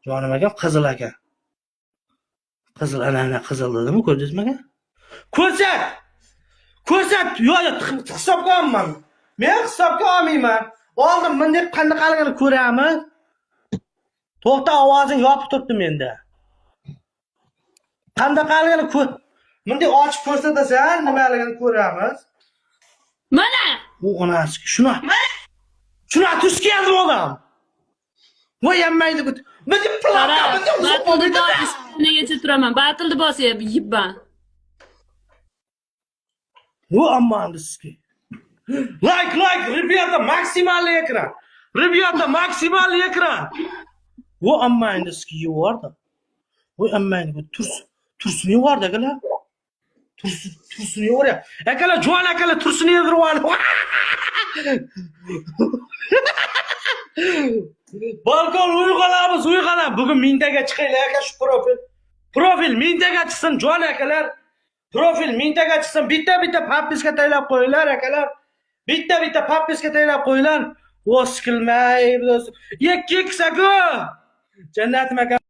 Jonim akam, qizil aka. Qizil, ana, ana, qizil dedimi, ko'rdingizmi, aka? Ko'rsat! Ko'rsat! Yo'q, yo'q, hisobga olmayman. Men hisobga olmayman. Oldim, bunday qanaqaligini ko'ramiz. To'xta, ovozing yopib turibdi menda. Qanaqaligini ko'r. Bunday ochib ko'rsatasan, nimaligini ko'ramiz. Mana! Bu onasi shuni. Shuni tusga yozib odam. Voy, ammaydi bu. Bizni Qara, plaka, bizni batilni bos, negacha turaman. Batilni bos, yibban. Bu ammandi sizga. Лайк, лайк, ребята, максимальный экран. Ребята, максимальный экран. Bu ammangni sizga yubordi. Voy, ammangni bu turs tursini yubordi, akalar. Tursin, tursini yuboryapti. Akalar, juvon akalar, tursini yedirib oldi. Balkon, uyg'onamiz, uyg'onamiz. Bugun 1000 taga chiqaylik, aka, shu profil. Profil 1000 taga chiqsin, jon akalar. Profil 1000 taga chiqsin. Bitta-bitta подписка taylab qo'yinglar, akalar. Bitta-bitta подписка taylab qo'yinglar. Voz qilmay, 2 x aku. Jannatim aka.